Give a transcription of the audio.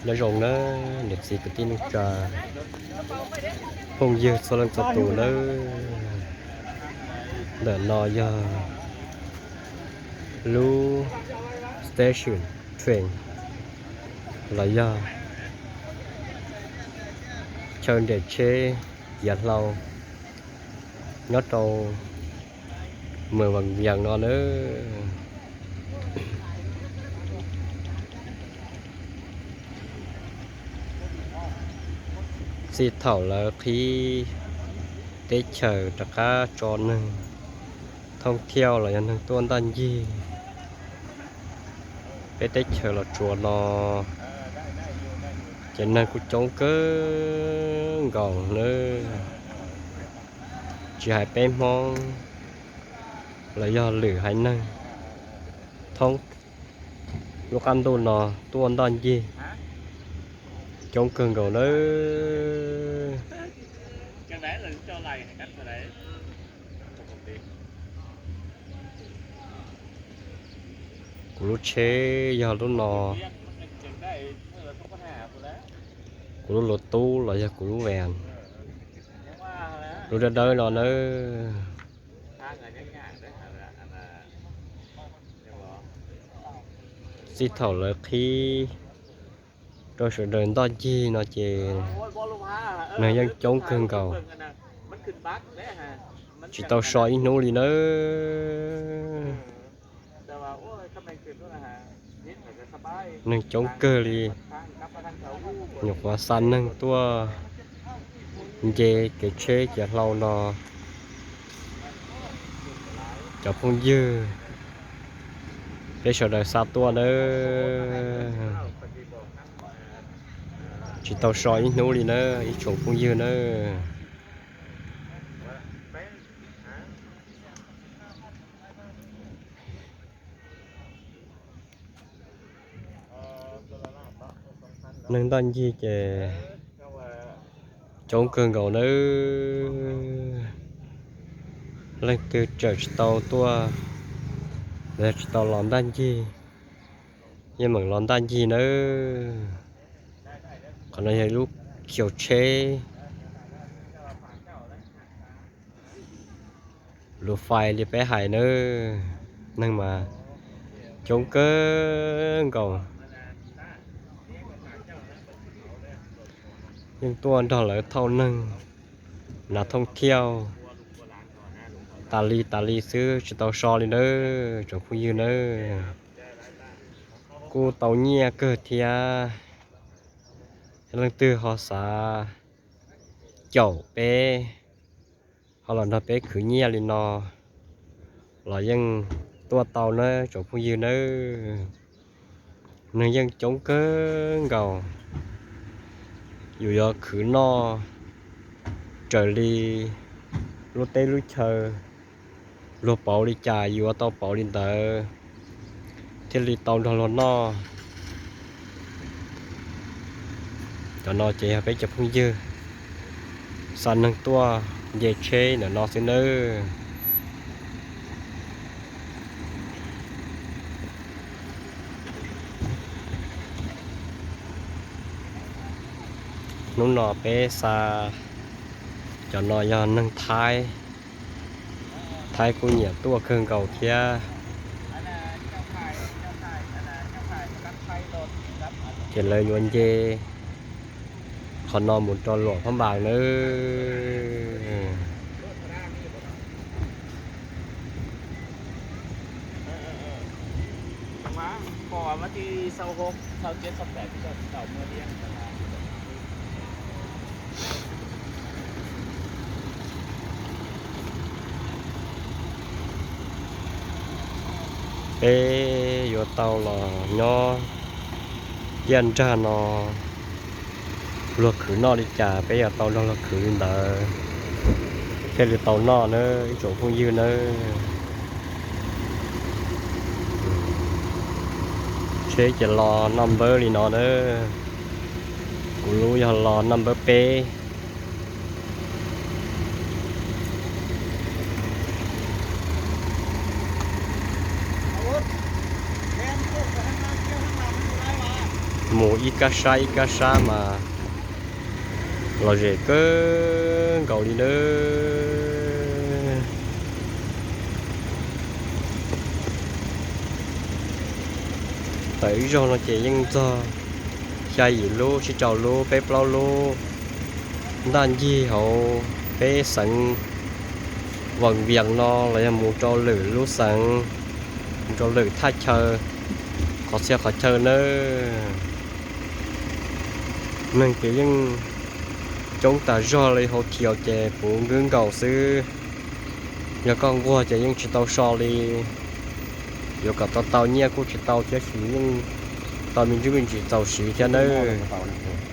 Nyob zoo na, niam txiv kwv tij neej tsa, phooj ywg txhua leej txhua tus nawb. Ntawm no yog lub station train los yog chaw nres tsheb ciav hlau nyob rau Mws Vas Vias no nawb. Txij thaum lawv qhib teb chaws rov qab tso neeg thoob thiauj los yog neeg tuaj ntaj ncig peb teb chaws Los Tsuas no, ces neeg kuj coob kawg nkaus nawb. Tsis hais peb Hmoob los yog lwm haiv neeg thoob lub qab ntuj no tuaj ntaj ncig coob kawg nkaus nawb. Kuv lub tsheb yog lub no, kuv lub lus tub los yog kuv lub van, lub dawb dawb no nawb. Txij thaum lawv qhib rau sawv daws ntoj ncig no ces neeg yeej coob kawg nkaus, tsis tau so ib hnub li nawb. Neeg coob kawg li, nyuam qhuav xa neeg tuaj nce kev tsheb ciav hlau no. Cov phooj ywg, peb sawv daws xa tuaj nawb, tsis tau so ib hnub li nawb ib tsoom phooj ywg nawb. Neeg ntaj ncig ces coob kawg nkaus nawb. Leej twg tseem tsis tau tuaj, tsis tau los ntaj ncig, yeej meem los ntaj ncig nawb. Qhov no yog ib lub khiv tsheb, lus fais li peb hais nawb. Neeg mas coob kawg nkaus, yeej tuaj nrog lawv thauj neeg, nas thooj thiauj tas li tas li xwb tsis tau so li nawb tsoom phooj ywg nawb. Kuj tau nyiaj kawg thiab, leej twg ho xav caum peb ho los nrog peb khwv nyiaj li no los yeej tuaj tau nawb tsoom phooj ywg nawb. Neeg yeej coob kawg nkaus, yus yuav khwv noj raws li lub teb lub chaw, luag pauv li cas yuav tau pauv li ntawd thiaj li tau nrog luag noj. Cov no ces yog peb cov phooj ywg xa neeg tuaj nce tsheb ntawm no xwb nawb. Hnub no peb xa, cov no yog neeg Thaib, Thaib kuj nyiam tuaj kawg nkaus thiab. Ces lawv yuav nce qhov no mus rau Luam Phab Npas nawb. Peb yuav tau los nyob tiaj nrag no, luag khwv noj li cas peb yuav tau nrog luag khwv li ntawd thiaj li tau noj nawb ib tsoom phooj ywg nawb. Tsheb ces los naj npawb li no nawb. Kuv lub yog los naj npawb peb. Mus ib kab sab ib kab sab mas lom zem kawg nkaus li nawb. Tawm ib zaug no ces yeej txog xya yim lub, tsib rau lub, peb plaub lub ntaj ncig hauv peb xeev Vaj Viam no los yog mus rau lwm lub xeev, mus rau lwm thaj chaw, qhov txhia qhov chaw nawb. Neeg ces yeej coob tas zog li, hauv thiaus ces puv nkwg nkaus xwb. Yog koj nquag ces yeej tsis tau so li. Yuav kom tau tau nyiaj kuj tsis tau thiab, yeej tau me ntsis me ntsis txaus siv thiab nawb.